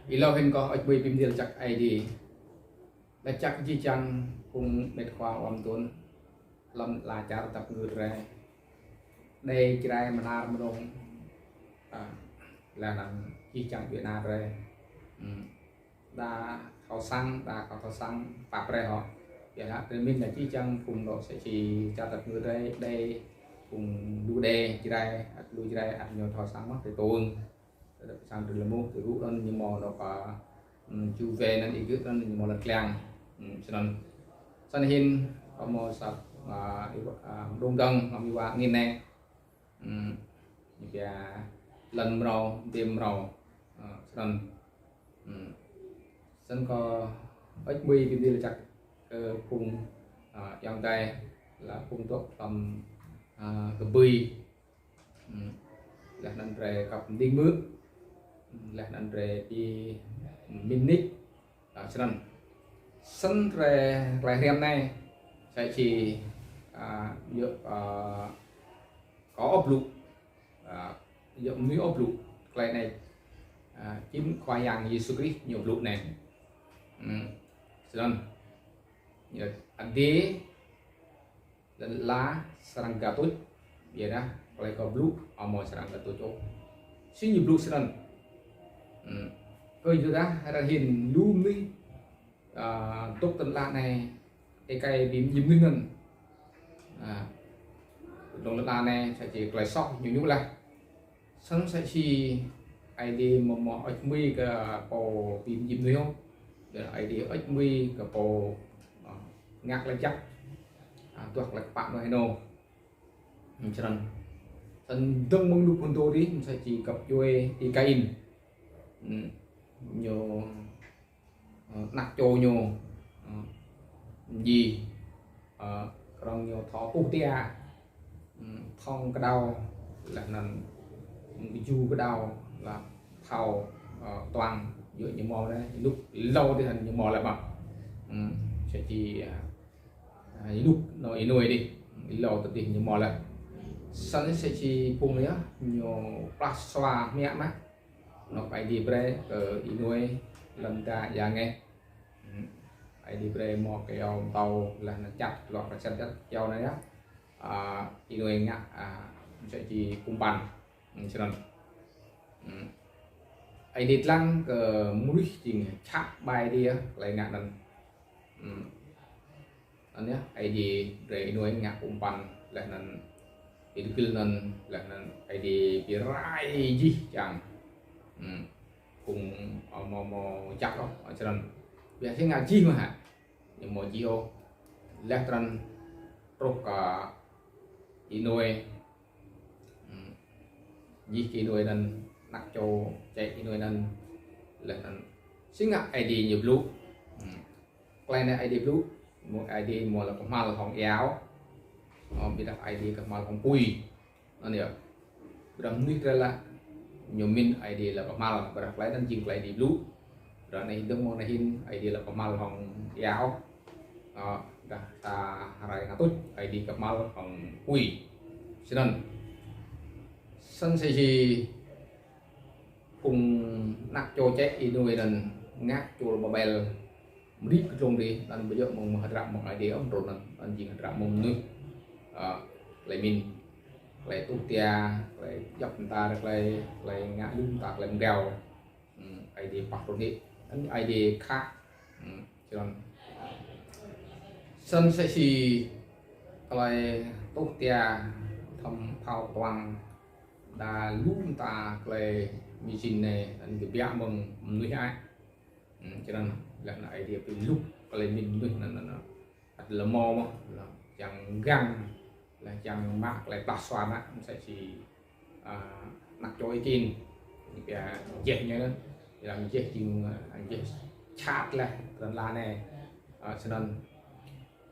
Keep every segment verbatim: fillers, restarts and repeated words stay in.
Êlâo hĭn kâo ăt ƀuh bi mni lač jăk Aê Diê. Lač jăk jih jang phung mĭt khua ƀuôn tuôn hlăm ala čar dăp ngư drei. Dê Jrai, Mnar, Mnông. A, leh anăn jih jang ƀiă na drei. Hmm. Đa thâo săng, đa kâo thâo săng, pap brei hŏ. Ƀiădah drei mĭn lač jih jang phung lŏ msĕ si čar dăp ngư drei, Dê, phung lu Dê, Jrai, ăt lu Jrai, ăt ñu thâo săng mơh, drei tuôn. Drei dôk sang drei lĕ mơh, drei rŭ anăn ñu mâo dôk, a, hmm, Juve anăn, Êgĭt anăn ñu mâo lăn kliăng. Hmm, snăn. Snăn hĭn, kâo mâo sat, a, êwa, a, mđung dơ̆ng, ngăm êwa angĭn anei. Hmm, ñu pia lăn mrâo, dê mrâo. A, snăn. Hmm. Snăn kâo ăt ƀuh bi mni lač jăk kơ phung, a, ayŏng adei, leh phung dôk hlăm, a, kbưi. Hmm. Leh anăn drei kăp mđing mơ̆. Hmm. Leh anăn drei bi mĭn nik. A, snăn. Snăn drei klei hriăm anei. Msĕ si, a, yơh, a, kâo blŭ. A, yơh mnuih ôh blŭ. Klei anei. A, jing Khua Yang Yêsu Krist ñu blŭ anei. Hmm. Snăn. Yơh adei lăn ala srăng găt tuč, ƀiădah klei kâo blŭ amâo srăng găt tuč ôh. Si ñu blŭ snăn. Hmm. Kyuadah ară anei lu mnuih, a, dôk ti lăn ala anei, êkei bi mdjiê mnuih anăn. A, dôk lăn ala anei, sa čô klei soh ñu ñu leh. Snăn msĕ si Aê Diê amâo mâo ăt mui kơ pô bi mdjiê mnuih ôh. Ƀiădah Aê Diê ăt mui kơ pô, a, ngă klei jăk, a, duah klei kpă mơh ênô. Snăn. Snăn dơ̆ng mơ̆ng lu phŭn dô dih, msĕ si găp djuê Y-Kain. Hmm. Ñu, ơ, anak čô ñu, ơ, mdjiê, ơ, knŏng ñu thâo tuh tia, ơ, thŏng kđao, leh anăn, ơ, ju kđao, leh thâo, ơ, tuang, yơh ñu mâo leh, ênuk êlâo dih anăn ñu mâo leh mơh. Ơ, sa čô, ơ, ênuk anôk Y-Nôê dih, êlâo tơ dih ñu mâo leh. Snăn msĕ si phung yơh, ñu plah sua mă mă. Anôk Aê Diê brei kơ Y-Nôê lăn da ya ngeh. Hmm. Aê Diê brei mâo kyâo mtâo leh anăn čăt, lŏ kơ čăt čăt kyâo anei yơh. A, Y-Nôê ngă, a, msĕ si kŭmpăn. Hmm, snăn. Hmm. Aê Diê dlăng kơ mnuih jing čăt ƀai dih yơh, klei ngă anăn. Hmm. Anăn yơh, Aê Diê brei Y-Nôê ngă kŭmpăn, leh anăn Y-Dôkil anăn, leh anăn Aê Diê bi rai jih jang. Hmm. Kŭm, a, mâo, mâo jăk ôh, a, snăn. Ƀiădah si ngă jih mơh hă. Ñu mâo jih ôh. Leh anăn truh kơ Y-Nôê. Hmm. Jih kơ Y-Nôê anăn, anak čô čĕ Y-Nôê anăn. Leh anăn si ngă Aê Diê ñu blŭ. Hmm. Klei anei Aê Diê blŭ, mâo Aê Diê mâo leh kmhal hŏng êa. Ơ, ƀiădah Aê Diê kmhal hŏng pui. Anăn yơh. Ƀiădah mnuih drei leh ñu mĭn Aê Diê leh kmhal, ƀiădah klei anăn jing klei Aê Diê blŭ. Ƀiădah anei dơ̆ng mơ̆ng anei hĭn Aê Diê leh kmhal hŏng êa. Ơ, dah sa hrơi ngă tuč Aê Diê kmhal hŏng pui. Snăn. Snăn msĕ si phung anak čô čĕ Y-Nôê anăn ngă čuôl Babel. Mdĭ kơ dlông dih, anăn ƀu djŏ mơ̆ng hdră mơ̆ng Aê Diê ôh, mrô anăn, anăn jing hdră mơ̆ng mnuih. A, klei mĭn, klei tuh tia, klei djăp mta klei, klei ngă lu mta klei mgao. Hmm, Aê Diê pah run hĕ. Anăn Aê Diê khă. Hmm, snăn. Snăn msĕ si klei tuh tia, thâo, thâo tuang, đa lu mta klei mĭn anei, anăn kbiă mơ̆ng mnuih ai. Hmm, snăn, leh anăn Aê Diê bi lŭk klei mĭn mnuih anăn, anăn, anăn. Ăt leh mâo mơh, leh čiăng gang, leh čiăng mă klei plah sua mă, msĕ si, a, anak čô Y-Kain. Ñu pia jeh ñu anăn, leh jeh jing, a, jeh čăt leh, lăn ala anei. A, snăn.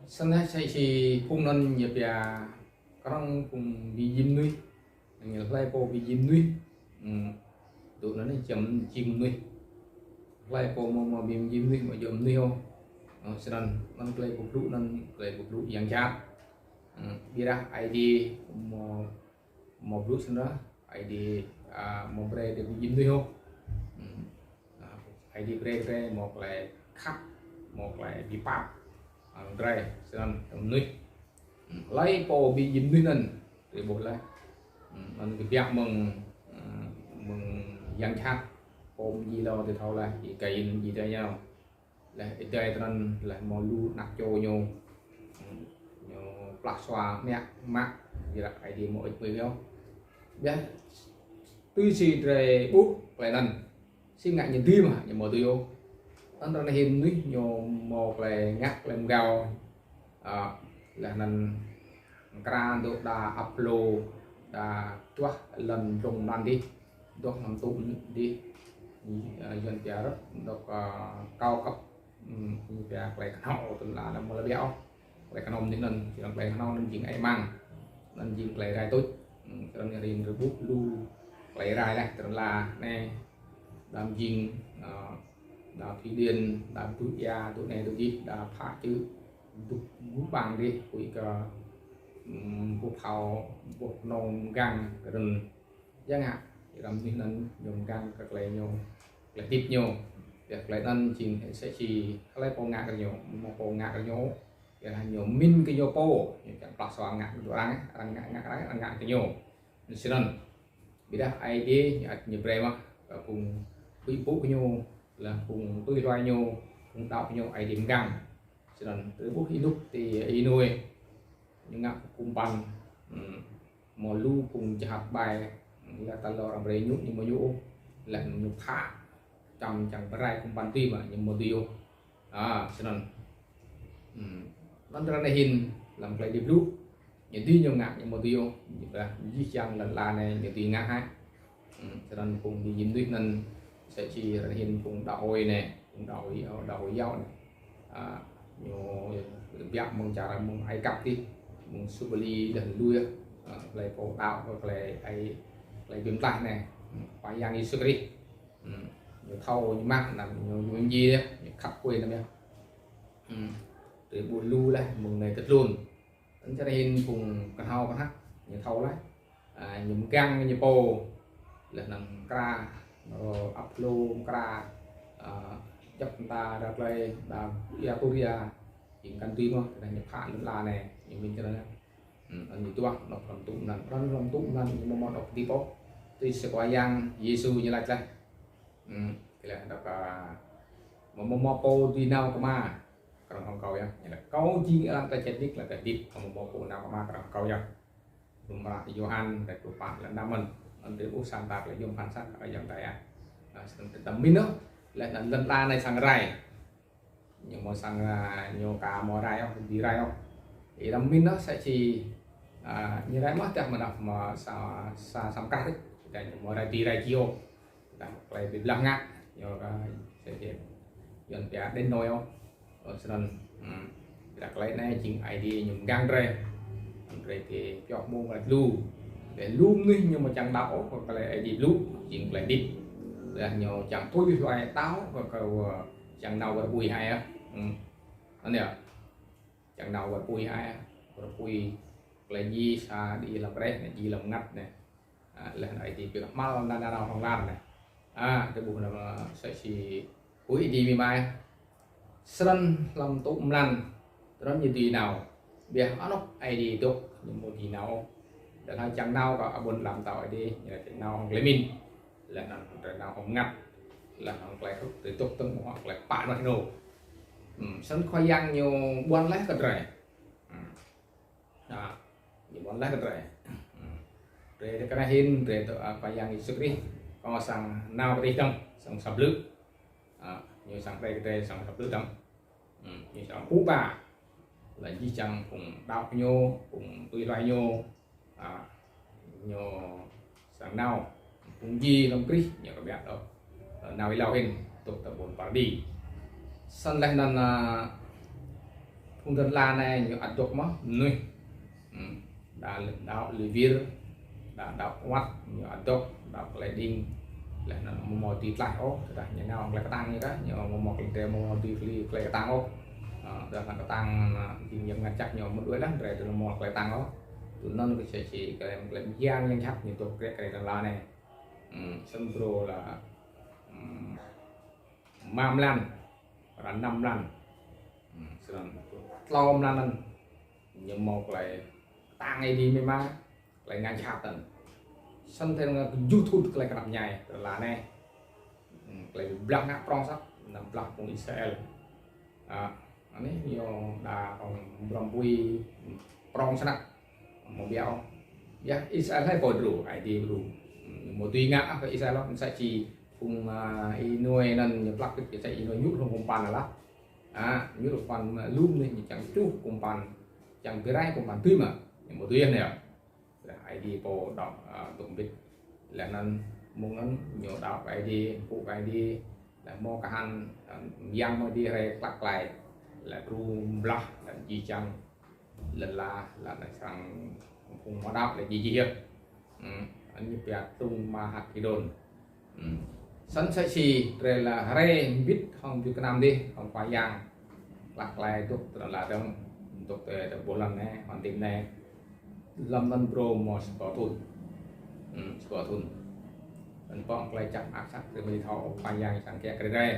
Snăn msĕ si phung anăn ñu pia knŏng phung bi mdjiê mnuih. Ñu hlei pô bi mdjiê mnuih. Hmm. Tŭ anăn jing, jing mnuih. Hlei pô mâo, mâo bi mdjiê mnuih, amâo djŏ mnuih ôh. Ơ, snăn, anăn klei kâo blŭ anăn, klei kâo blŭ yang jhat. Hmm. Ƀiădah Aê Diê mâo, mâo blŭ snăn, Aê Diê, a, amâo brei drei bi mdjiê mnuih ôh. Hmm. A, Aê Diê brei drei mâo klei khăp, mâo klei bi pap, a, drei, snăn mnuih. Hlei pô bi mdjiê mnuih anăn, drei ƀuh leh. Anăn kbiă mơ̆ng, mơ̆ng yang jhat, pô mdjiê lŏ drei thâo leh, Y-Kain mdjiê drei ñu. Leh êdei tinăn leh mâo lu anak čô ñu. Ñu plah sua mă, mă, ƀiădah Aê Diê amâo ŭč mơh ñu. Ƀiădah tui si drei ƀuh klei anăn. Si ngă ñu dưi mơh, ñu amâo dưi ôh. Anăn ară anei hĭn mnuih ñu mâo klei ngă klei mgao. A, leh anăn mkra dôk đa ăp hlô, đa duah lăn dlông mlan dih, duah năm tŭ dih, a, Yuăn pia rất dôk, a, cao cấp, ưm, ñu pia klei knhâo tŭn la anăn amâo lŏ ƀiă ôh. Klei knhâo mnuih anăn, jing klei knhâo anăn jing ai mang. Anăn jing klei rai tuč. Ưm, tinăn ñu rin rbŭ lu klei rai leh, tinăn la anei. Đa jing, a, đa Thụy Điển, đa dŭ ia, dŭ anei, dŭ dih, đa phă čư̆, dŭ gŭ bang dih, kuih kơ, ưm, boh phao, boh knông mgang, tinăn. Ya ngă, êram mnuih anăn ñu mgang kơ klei ñu, klei hdĭp ñu. Ya klei anăn jing msĕ si hlei pô ngă kơ ñu, mâo pô ngă kơ ñu. Ya ñu mĭn kơ ñu pô, ñu čiăng plah sua ngă kơ arăng, arăng ngă, ngă, arăng, arăng ngă kơ ñu. Snăn. Ƀiădah Aê Diê ñu ăt ñu brei mơh, kơ phung huĭ mpŭ kơ ñu, leh phung tui hluê ñu, phung đăo kơ ñu Aê Diê mgang. Snăn, drei ƀuh ênuk ti Y-Nôê, ñu ngă kŭmpăn, ưm, mâo lu phung jhat ƀai, ưm, leh tal lŏ arăng brei ñu, ñu amâo ñu ôh, leh ñu phă, čăm čiăng brei kŭmpăn dưi mơh, ñu amâo dưi ôh. A, snăn. Ưm, anăn ară anei hĭn, hlăm klei hdĭp lu, ñu dưi ñu ngă, ñu amâo dưi ôh, ñu ƀiădah jih jang lăn ala anei, ñu dưi ngă hă. Ưm, snăn phung bi mdjiê mnuih anăn, msĕ si ară anei hĭn phung đăo hôi anei, phung đăo hôi, đăo hôi yâo anei. A, ñu kbiă mơ̆ng čar mơ̆ng Ai Cập dih, mơ̆ng Sôbali leh lui, a, klei pô đăo, klei ai, klei bi mtlaih anei. Ưm, Khua Yang Yêsu Krist. Ưm, ñu thâo, ñu mă, anăn ñu, ñu mdjiê, ñu khăp kuê anăn yơh. Ưm, drei ƀuh lu leh, mơ̆ng anei kơ tlôn. Anăn čar hĭn phung knhâo knhăk, ñu thâo leh. A, ñu mgang ñu pô, leh anăn mkra, ơ, ăp hlô mkra, a, djăp mta đa klei, đa ia tu ia, jing kăn dưi mơh, leh ñu phă lăn ala anei, ñu mĭn čar anei. Ưm, anăn ñu duah, anôk hlăm tŭ mlan, anăn hlăm tŭ mlan, ñu amâo mâo anôk hdĭp ôh. Tui si Khua Yang Yêsu ñu lač leh. Ưm, leh dôk, a, amâo mâo pô dưi nao kơ Ama, knŏng hŏng kâo yơh. Ñu lač, kâo jing êlan, klei čăt nik, leh klei hdĭp, amâo mâo pô nao kơ Ama, knŏng hŏng kâo yơh. Hlăm hră Yôhan, dua pluh pă, leh năm anăn. Anăn drei ƀuh sa mta klei yuôm bhăn sat, a, Yang Adai, a. A, snăn tơdah mĭn ôh, leh anăn lăn ala anei srăng rai. Ñu amâo srăng, a, ñu ka mâo rai ôh, dưi rai ôh. Ih đăm mĭn ôh, msĕ si, a, ñu rai mơh dah mnah mâo sa, sa, sa mkah dih. Dah ñu mâo rai dưi rai jih ôh. Dah klei bi blah ngă, ñu ka, msĕ si Yuăn pia đến nơi ôh. Ơ, snăn, ưm, dah klei anei jing Aê Diê ñu mgang drei. Drei ti pioh mông lač lu. Leh lu mnuih ñu amâo čiăng đăo ôh, kơ klei Aê Diê blŭ, jing klei hdĭp. Leh ñu čiăng tui hluê đăo, kơ, kơ, čiăng nao wăr pui hai ah. Ưm. Anăn yơh. Čiăng nao wăr pui hai ah. Wăr pui klei djiê sa djiê hlăm kreh anei, djiê hlăm mngăt anei. A, leh anăn Aê Diê bi kmhal nanao hlŏng lar anei. A, drei ƀuh anăn, a, msĕ si pui Aê Diê mĭn mơh. Snăn hlăm tŭ mlan, snăn ñu dưi nao. Ƀiădah anôk Aê Diê dôk, ñu amâo dưi nao. Leh anăn čiăng nao kơ ƀuôn ala mtao Aê Diê, ñu lač nao hŏng klei mĭn. Leh anăn drei nao hŏng mngăt. Leh anăn klei hdĭp drei dôk tơ̆ng mơh klei kpă ênuah ênô. Ưm, snăn Khua Yang ñu ƀuăn leh kơ drei. Ưm. A, ñu ƀuăn leh kơ drei. Ưm. Drei, drei kơ anei hĭn, drei dôk, a, Khua Yang Yêsu Krist. Kâo srăng nao kơ drei dơ̆ng, srăng sa blư̆. A, ñu srăng brei kơ drei srăng sa blư̆ dơ̆ng. Ưm, ñu srăng pŭ ba. Leh jih jang phung đăo ñu, phung tui hluê ñu. A, ñu srăng nao, phung djiê hlăm Krist, ñu kbiă dôk, ơ, nao êlâo hĭn, dôk ti ƀuôn Paradi. Snăn leh anăn, a, phung lăn ala anei ñu ăt dôk mơh, mnuih. Ưm, đa lĕ đăo lui wir, đa đăo awăt, ñu ăt dôk, đăo klei đing. Leh anăn amâo mâo dưi tlaih ôh, tơdah ñu nao klei ktang ñu kah, ñu amâo mâo klei drei amâo mâo dưi klei, klei ktang ôh. A, tơdah ktang, a, jing yang ngă jăk ñu amâo đuĕ leh, drei amâo mâo klei ktang ôh. Tui anăn kơ msĕ si klei, klei myang yang jhat ñu dôk kriăk klei lăn ala anei. Ưm, snăn brô leh, ưm, Êma mlan, ară năm mlan. Hmm, snăn tlâo mlan anăn ñu mâo klei ktang Aê Diê mơh, klei ngă jhat anăn. Snăn thâo ngă kjuh thŭn klei knap mñai, tơdah anei. Hmm, klei blah ngă prŏng sat, nao blah phung Israel. A, anei ñu đa phung brăm pui prŏng snăk. Mâo biă. Ya, Israel hai pô đru, Aê Diê đru. Hmm, mâo tui ngă ah kơ Israel, msĕ si phung, a, Y-Nôê anăn ñu plăk kơ sa Y-Nôê ñu hlŏng kŭmpăn lah. A, ñu hlŏng kŭmpăn lŭm anei ñu čiăng čuh kŭmpăn, čiăng bi rai kŭmpăn tui mơh. Ñu mâo tui anei. Leh Aê Diê pô dôk, a, dôk mbĭt. Leh anăn mơ̆ng anăn ñu đăo kơ Aê Diê, mpŭ kơ Aê Diê. Leh mâo kahan, a, myang mâo Aê Diê hriê klăk klai. Leh đru blah, leh jih jang lăn ala, leh anăn sang phung mâo đăo leh jih jih yơh. Hmm, anei pia tung Mahakidôn. Hmm. Snăn msĕ si drei leh hriê mbĭt hŏng bi knam dih, hŏng Khua Yang. Klăk klai dôk tơdah leh dơ̆ng, dôk tơ, tơ ƀuôn anei, hŏng tim anei. Hlăm anăn brô mâo sa êbâo thŭn. Hmm, sa êbâo thŭn. Anăn pŏk klei čăk mơak sat drei mĭn thâo Khua Yang sang kiă kriê drei.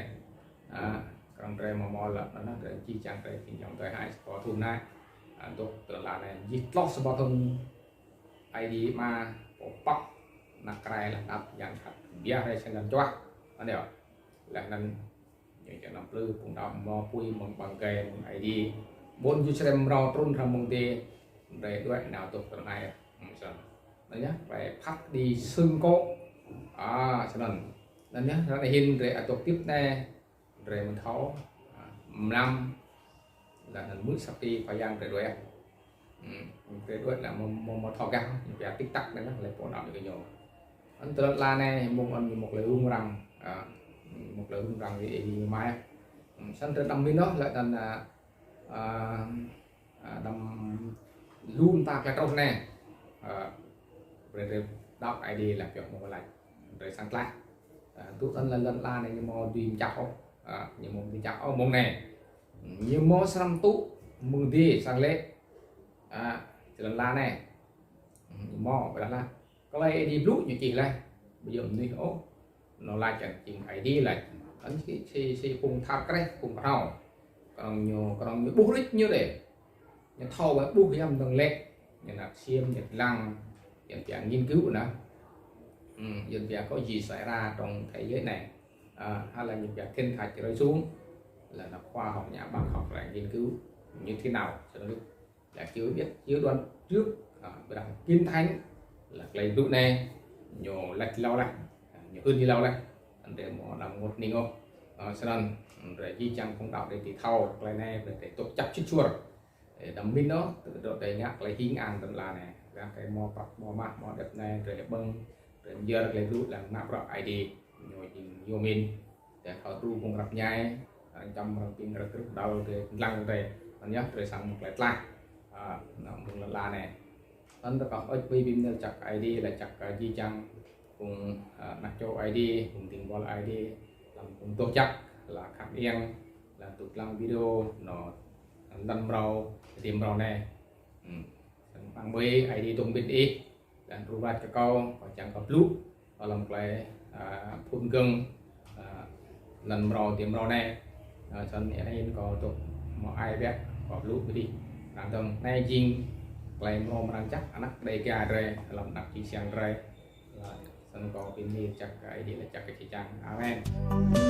A, knŏng drei mâo mâo leh anăn drei jih jang drei čiăng jing drei hai sa êbâo thŭn anei. A, dôk tơdah leh anei jih tloh sa êbâo thŭn. Aê Diê Ama pô pŏk anak krai leh anăp yang jhat biă hriê sa lăn čuah. Anei. Leh anăn ñu čiăng nao plư phung đăo mâo pui mơ̆ng ƀăng êgei mơ̆ng Aê Diê. Ƀuôn Yêrusalem mrâo trŭn hrăm mơ̆ng dih, drei đuĕ nao dôk tơ anei. Hmm, snăn. Anei yơh, klei phat kđi sưng kŏ. A, snăn. Anei yơh, anei hĭn drei ăt dôk tĭp anei. Drei mĭn thâo, a, mlam, leh anăn mơ̆ng săp ti Khua Yang drei đuĕ. Hmm, drei đuĕ leh mâo, mâo, mâo thâo gah, ñu pia tik tak anei lah, leh pô đăo ñu kơ ñu. Anăn tơdah leh anei, mơ̆ng anăn ñu mâo klei rŭng răng, a, mâo klei rŭng răng Aê Diê mơh. Hmm, snăn drei đăm mĭn ôh, leh anăn, a, a, a, đăm lu mta klei truh anei. A, brei drei đăo Aê Diê leh pioh mâo lač. Drei săng tlaih. A, tŭ anăn lăn, lăn ala anei ñu mâo dưi mčah ôh. A, ñu mâo dưi mčah ôh mơ̆ng anei. Ñu mâo srăng tŭ mơ̆ng dih săng lĕ. A, lăn ala anei. Ñu mâo, ƀiădah leh. Klei Aê Diê blŭ ñu čih leh. Ƀu djŏ mnuih ôh. Ñu lač čiăng jing Aê Diê lač. Anăn si, si, si phung thâo kreh, phung knhâo. Knŏng ñu, knŏng ñu ƀuh rĭč ñu dê. Ñu thâo wĕ ƀuh yăm dơ̆ng lĕ. Ñu nao ksiêm, ñu dlăng, ñu pia nghiên cứu anăn. Hmm, ñu pia có gì xảy ra trong thế giới này. A, hay là ñu pia thiên thạch rơi xuống. Là nó khoa học nhà bác học lại nghiên cứu như thế nào cho nó đúng. Là chưa biết, chưa đoán trước, a, ƀiădah Kinh Thánh là klei blŭ anei, ñu lač êlâo leh, a, ñu hưn êlâo leh, anăn drei amâo đăm ênguôt hnĭng ôh. A, snăn, drei jih jang phung đăo drei dưi thâo, klei anei, drei, drei dôk čăp sĭt suôr. Ê, đăm mĭn ôh, tơdah drei ngă klei hing ang tơdah leh anei. Ƀiădah drei mâo prăk, mâo mah, mâo djăp anei, drei ƀơ̆ng, drei myơr klei blŭ leh ngă bruă Aê Diê, ñu jing, ñu mĭn. Drei thâo đru phung knap mñai, a, čăm arăng pĭng arăng krư̆ đăo drei dlăng drei. Anăn yơh drei săng mâo klei tlaih. A, nao mơ̆ng lăn ala anei. Anăn tơdah kâo ôč bi bi mnil čăk Aê Diê leh čăk, a, jih jang phung, a, anak čô Aê Diê, phung dĭng buăl Aê Diê, hlăm phung doh jăk, leh khăp iêng, leh tŭ dlăng video, nao lăn mrâo, ti mrâo anei. Hmm. Snăn mơ̆ng ƀuh Aê Diê dôk mbĭt ih. Leh anăn rup lač kơ kâo, kâo čiăng kâo blŭ, hlăm klei, a, phŭn gơ̆ng, a, lăn mrâo ti mrâo anei. A, snăn anei hĭn kâo dôk mâo ai biă, kâo blŭ bi dih. Arăng dơ̆ng anei jing klei mrâo mrang jăk, anak Dega drei, hlăm anak čư̆ čhiăng drei. A, snăn kâo bi mni čăk Aê Diê leh čăk kơ jih jang. Amen.